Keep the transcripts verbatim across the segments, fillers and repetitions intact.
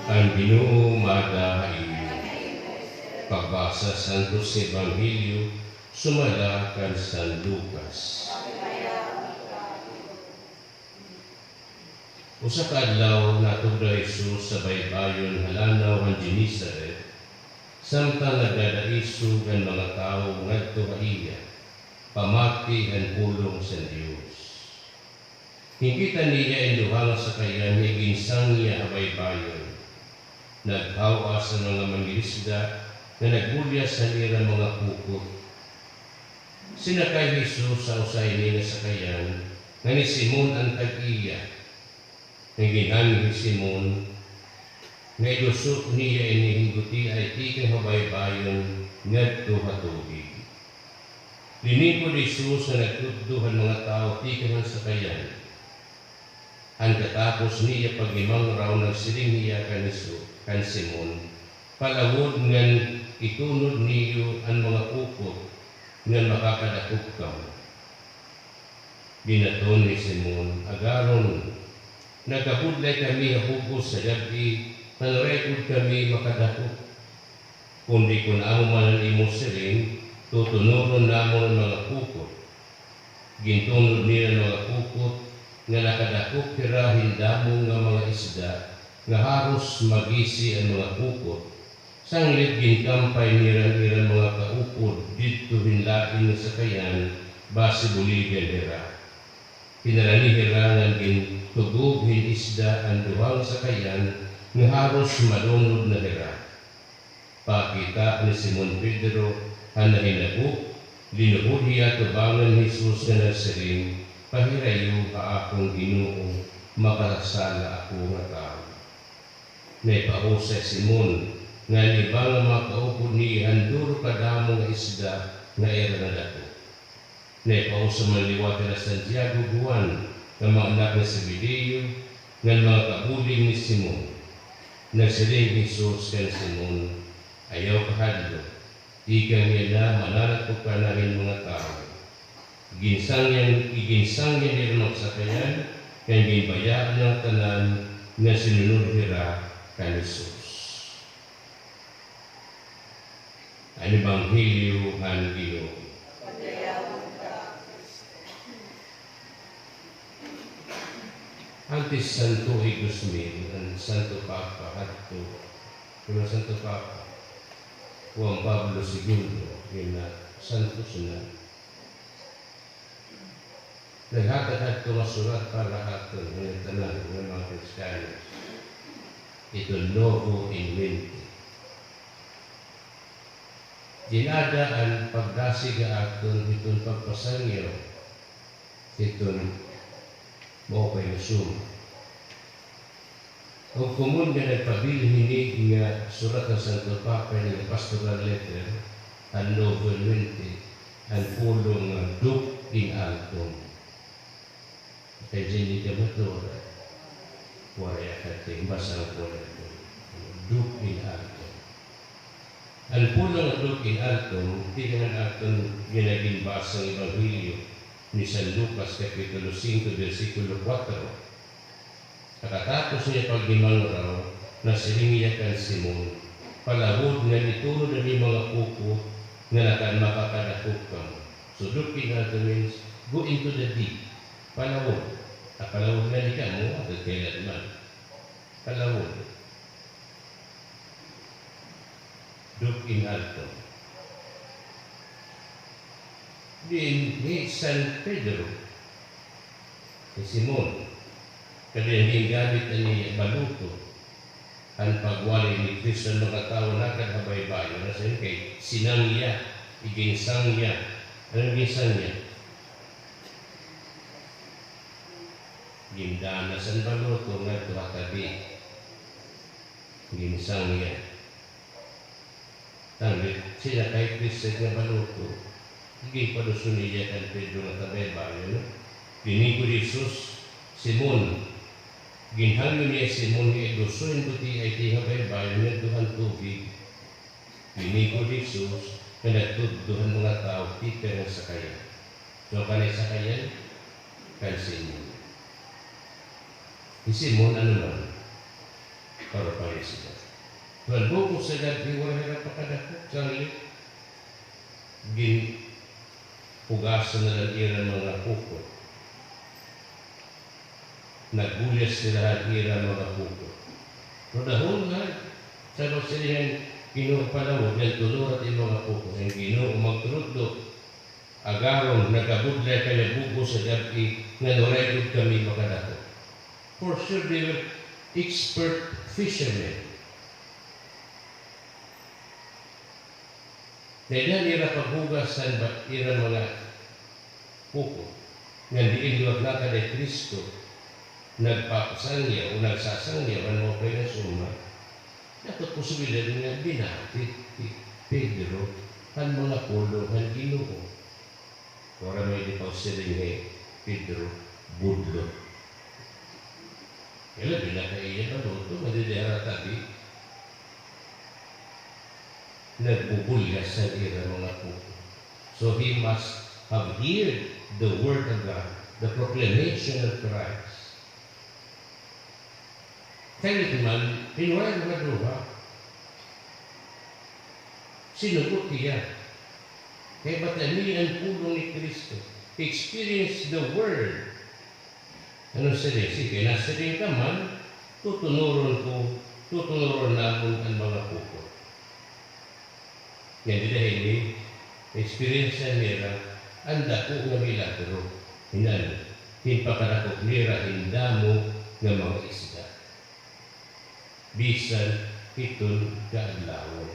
An Ginoo maada ha iyo. Pagbasa Santos nga Ebanghelyo sumala kan San Lucas. Usa ka adlaw, natugda hi Jesus sa baybayon ha lanaw han Genesaret, samtang nagdadaisog an mga tawo ngadto ha iya, pamati han pulong san Dios. Ginkita niya in duha nga sakayan nga iginsangya ha baybayon. Naghaw-as an mga mangirisda nga nagbulyas han ira mga pukot. Sinakay hi Jesus sa usa ini nga sakayan nga ni Simon an tag-iya. Nga ginhangyo hi Simon nga iduso niya ini hin gutiay tikang ha baybayon ngadto ha tubig. Liningkod hi Jesus nga nagtutdo han mga tawo tikang han sakayan. Han katapos niya paghimangraw, nagsiring hiya kan Hesu-, kan Simon, "Palawod ngan itunod niyo an mga pukot ngan makakadakop kamo." Ginaton ni Simon, "Agaron, nagkabudlay kami ha bug-os sa gab-i, ngan waray gud kami makadakop. Kundi kon amo man an imo siring, tutunoron namon an mga pukot." Gintunod nira an mga pukot, nga nakadakop hira hin damo nga mga isda, nga haros magisi an mga pukot. Sanglit ginkampay nira an ira mga kaupod didto hin lain nga sakayan, basi buligan hira. Pinarani hira ngan gintugob hin isda an duha nga sakayan, nga haros madunod na hira. Pagkita ni Simon Pedro han nahinabo, linuhod hiya tubangan ni Jesus nga nagsiring, "Pahirayo ha akon Ginoo, makasasala ako nga tawo." Naipausay Simon ngan an iba nga mga kaupod niya han duro kadamo nga isda nga ira nadakop. Naipausay man liwat hira Santiago, Juan, nga mga anak ni Zebedeo, ngan mga kabulig ni Simon. Nagsiring hi Jesus kan Simon, "Ayaw kahadlok, tikang yana mananakop ka na hin mga tawo." Ginsangyan, iginsangyan nira an mga sakayan, ngan ginbayaan an tanan nga sinunod hira kan Jesus. An Ebanghelyo han Ginoo. Antes Santo Ignacio, an Santo Papa hadto, an Santo Papa, Juan Pablo Segundo, yana, santos na. Naghatag hadto nga surat para ha aton nga tanan nga mga Kristiyanos. Iton Novum in Venti. Gin-aada an pagdasig ha aton hiton pagpasangyaw hiton maupay nga suma. Ug komon nga nagpabilin hini nga surat han Santo Papa, ini nga pastoral letter, an Novum in Venti, an pulong nga Duc in Altum. Kay diri ka matura, waray ka ting basa ko nito. Duc in Altum. An pulong nga Duc in Altum, tikang han aton ginaginbasa nga Ebanghelyo ni San Lucas, Kapitulo singko, bersikulo kuwatro. Pagkatapos niya paghimangraw, nagsiring hiya kan Simon, "Palawod ngan itunod an imo mga pukot nga naka-, makakadakop kamo." So, Duc in Altum means, "Go into the deep." Palawod. Ah, palawod ngani kamo, ah, kay man. Palawod. Duc in Altum. Diin hi San Pedro, hi Simon, kadi an gingamit an iya baluto, an pagwali ni Kristo an mga tawo nakad ha baybayon, nasiring kay sinangya, iginsangya. Ano an ginsangya? Gindanas an baluto ngadto ha tabi. Ginsangya. Tanglit, sinakay Kristo nga baluto. Ginpaduson niya kan Pedro nga tabi ha baybayon, no? Liningkod hi Jesus, Simon. Ginhangyo niya hi Simon nga iduso hin gutiay tikang ha baybayon ngadto han tubig. Liningkod hi Jesus nga nagtutdo han mga tawo tikang han sakayan. So, kanay sakayan, kan Simon. Hi Simon, ano man? Para pangisda. Kuan, bug-os nga gab-i, waray hira pakadako, sanglit. Ginhugasan na la an ira mga pukot. Nagbulyas hira han ira mga pukot. Pero dahon nga, sabab siring han Ginoo, palawod ngan tunora it im mga pukot. An Ginoo magturutdo. Agaron, nagkabudlay kami bug-os nga gab-i ngan waray gud kami makadako. For sure, they were expert fishermen. Dida han ira paghugas han ba-, ira mga pukot, ngan diin liwat nata hi Cristo nagpapasangyaw o nagsasangyaw han maupay nga sumay. Dako it posibilidad nga binati hi Pedro han mga pulong han Ginoo. Waray man ini pagsiring hi Pedro budlot. Kay labi na kay iya baluto, madidi hira tabi. Nagbubulyas an ira mga pukot. So he must have heard the word of God, the proclamation of Christ. Kay ito man, hinuway mga duha. Sinugot hiya. Kay bati-an niya an pulong ni Cristo. Experience the word. Ano siring? Sige, nasiring ka man, tutunuron ko, tutunuron namon an mga pukot. Ngan dida hini, na-experience nira an dako nga milagro, hinan, ginpakadako nira hin damo nga mga isda. Bisan hiton kaadlawon.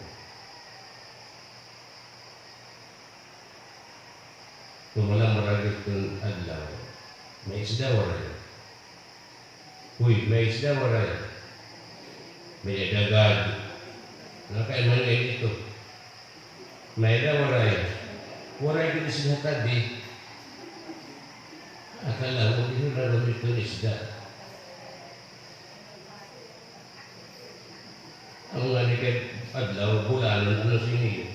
Tumala maragit kun adlaw. May isda, waray? Uy, may isda, waray? May dagag. Nakaiman ngay-an ito. May isda, waray? Waray gud isda tabi. Akala mo, di na raw ito isda. Amo ngani kay adlaw, bulanon, ano siring niyo?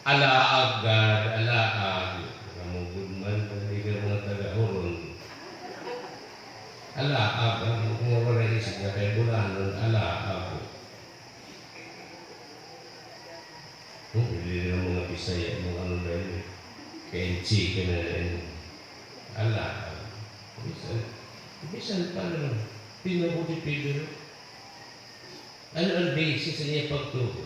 Alaag gad, alaag. Amo gud man, pag di ka mga taga-Huron. Alaag, amo nga waray isda kay bulanon, alaag. Hmm, diri na mga Bisaya, mga ano na yun eh. Kay chicken na yun. Ala, bisan, bisan pa naman, tinuod ni Pedro. Ano an basis niya pagtuo?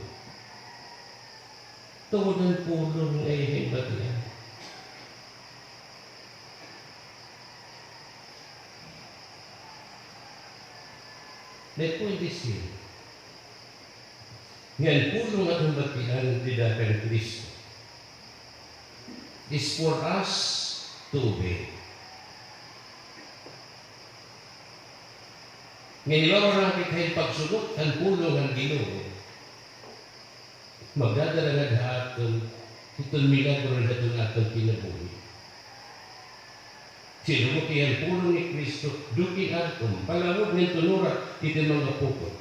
Tungod han pulong nga iya ginbatian. My point is here. Nga an pulong nga aton batian dida kan Cristo is for us to obey. Nga hiwawa na kita hin pagsugot han pulong han Ginoo. Magdadala ngada ha aton hiton milagro ha aton, aton kinabuhi. Sinugot hiya han pulong ni Cristo, dukin adto, palawod ngan tunora hiton mga pukot.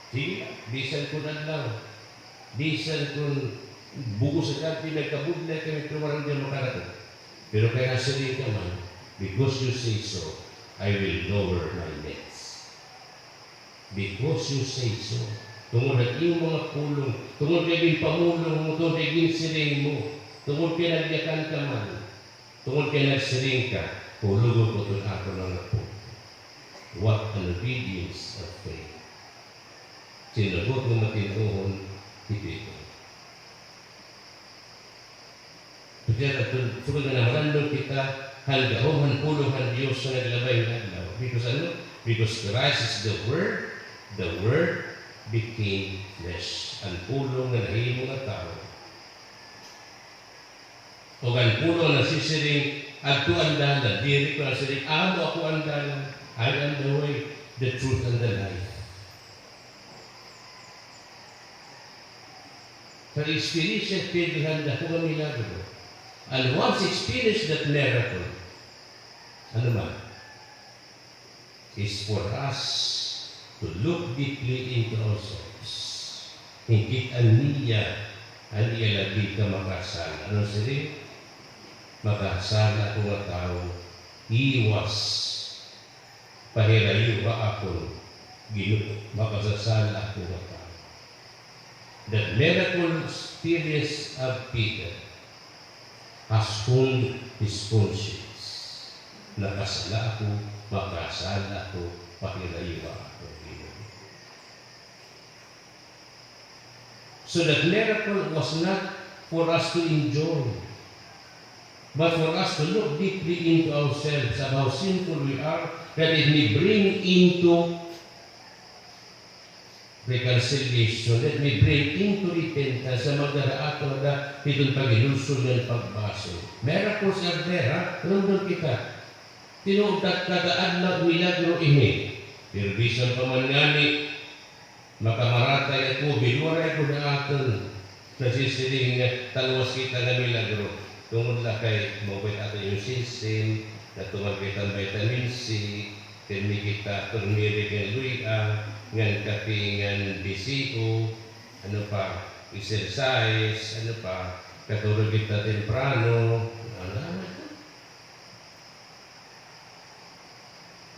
Sige, bisan kun adlaw, bisan kun bug-os nga gab-i nagkabudlay kami, pero waray gud makadako. Pero kay nasiring ka man, because you say so, I will lower my nets. Because you say so. Tungod han imo mga pulong, tungod kay ginpamulong mo, tungod kay ginsiring mo, tungod kay nagyakan ka man, tungod kay nagsiring ka, hulugon ko iton akon mga pulong. What an obedience of faith. Sinugot nga matin-uhon hi Pedro. Pagkatapos, sugad nga namalandong kita, han gahom han pulong han Dios nga naglabay nga adlaw. Because ano? Because Christ is the Word, the Word became flesh. An pulong nga nahimo nga tawo. Ug an pulong nga nagsisiring, adto an dalan, diri ko nasiring, amo ako an dalan, I am the way, the truth, and the life. Pero experience ni Pedro han dako nga milagro. And once experience that miracle, ano man, is for us to look deeply into ourselves. Hingkit-an niya an iya labi ka makasala. Ano siring? Makasala ako nga tawo, iwas. Pahirayo ha akon Ginoo, makasasala ako ngata. That miracle experience of Peter has honed his conscience. Nakasala ako, makasasala ako, pakirayuha ako, Ginoo. So that miracle was not for us to enjoy, but for us to look deeply into ourselves and how sinful we are, that it may bring into reconciliation, that may bring into repentance, nga magdara aton ngada hiton paghinulsol ngan pagbasol. Miracles are there, ha? Rumdom kita. Tinuod ta, kada adlaw milagro ini. Pero bisan pa man ngani, makamaratay an COVID, waray gud ha aton nasisiring nga talwas kita nga milagro. Tungod la kay maupay it aton immune system, natuman kita hin vitamin C, pirmi kita turmeric ngan luy-a, ngan kape ngan B C O, ano pa, exercise, ano pa, katulog kita temprano, ano, ano.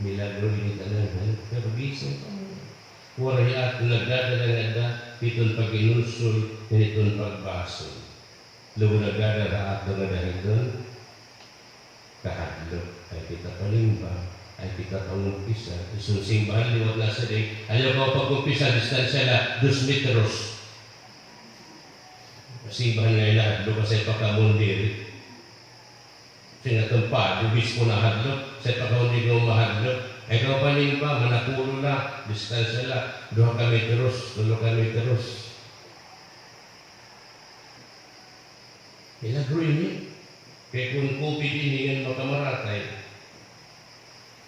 Milagro ini tanan, ha? Pero bisan pa man, waray aton nagdadara ngada hiton paghinulsol ngan hiton pagbasol. Lugod nagdadara aton ngada hiton kahadlok. Ayaw kita panimba, ayaw kita pangumpisal. Iton simbahan liwat nasiring, ayaw kaw pag-umpisal, distansya la dos metros. Simbahan nga nahadlok, asya pa kamo diri. Sing aton padi, obispo nahadlok, asya pa kamo diri mahadlok. Ayaw kaw panimba, manapulo la, distansya la, duha ka metros, tulo ka metros. Milagro ini. Kay kon COVID ini ngan makamaratay,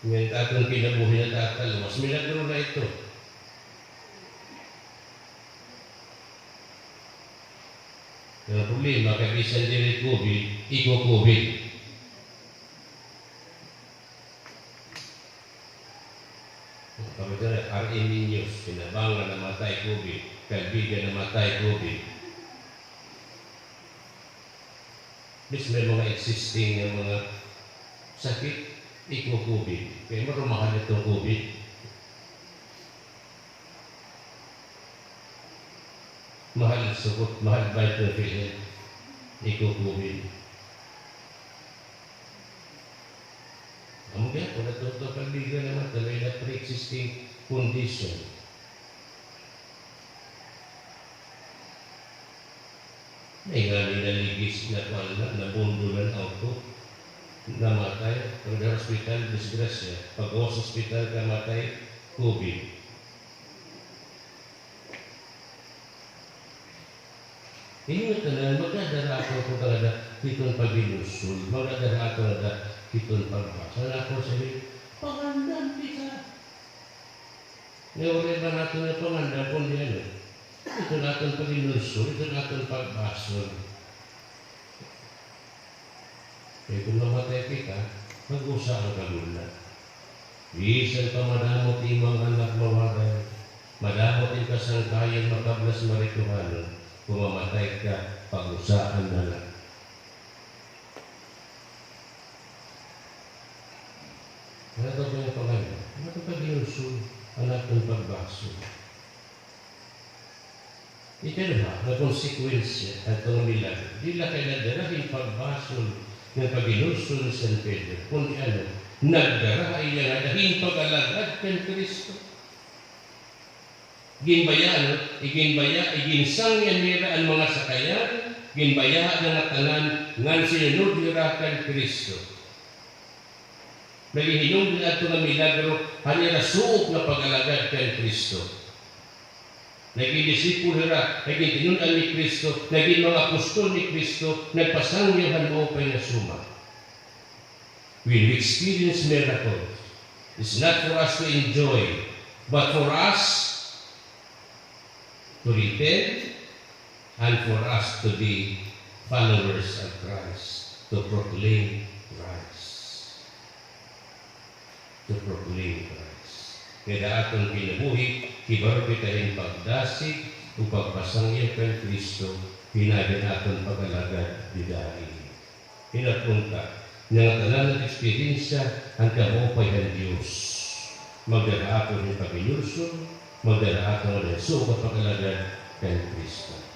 ngan aton kinabuhi natatalwas, milagro na ito. Pero problema, kay bisan diri COVID, iko-COVID. Kami diri, R M News, Kinabangan namatay COVID, Calbiga namatay COVID. Mismo may mga existing nga mga sakit, iko-COVID. Kay maro mahal iton COVID. Mahal sugot, mahal ba ito PhilHealth? Iko-COVID. Amo gihapon, natuto Calbiga naman, may na pre-existing condition. May ngani naligis na kuan na, nabundulan auto, namatay, pagdara ospital, disgrasya, paggawas ospital, kamatay, COVID. Ini nga tanan, magdadara aton ngada hiton paghinulsol, magdadara aton ngada hiton pagbasol. Ako sa ini, pangandam kita. Nga waray ba naton nga pangandam, kundi ano? Iton aton paghinulsol, iton aton pagbasol. Kay kon mamatay kita, pag-usa an kagulat. Bisan pa madamo it imo nga anak mawaray, madamo it im kasangkayan makablas marituhanon, kon mamatay ka, pag-usa na la. Ano ito po yung pangalan? Ano ito paghinulsol? Ano ito pagbasol? Ikaduha nga konsekwensya hadto nga milagro, diri la kay nagdara hin pagbasol ngan paghinulsol ni San Pedro, kundi ano, nagdara ha iya ngada hin pag-alagad kan Cristo. Ginbaya-, ano, iginbaya-, iginsangyan nira an mga sakayan, ginbayaha na ngatanan, ngan sinunod hira kan Cristo. Naging hinungdan adto nga milagro han ira suok nga pag-alagad kan Cristo. Naging disipulo hira, naging tinun-an ni Cristo, naging mga apostol ni Cristo, nagpasangyaw han maupay nga suma. When we experience miracles, it's not for us to enjoy, but for us to repent, and for us to be followers of Christ, to proclaim Christ. To proclaim Christ. Kay ha aton kinabuhi, hibaro kita hin pagdasig ug pagpasangyaw kan Cristo, hinabi han aton pag-alagad dida ha iya. Hinaot unta, nga ngatanan nag-eksperyensya han kamaupay han Dios. magdara ha aton hin pag-inyusyon, magdara ha aton hin sugo nga pag-alagad kan Cristo.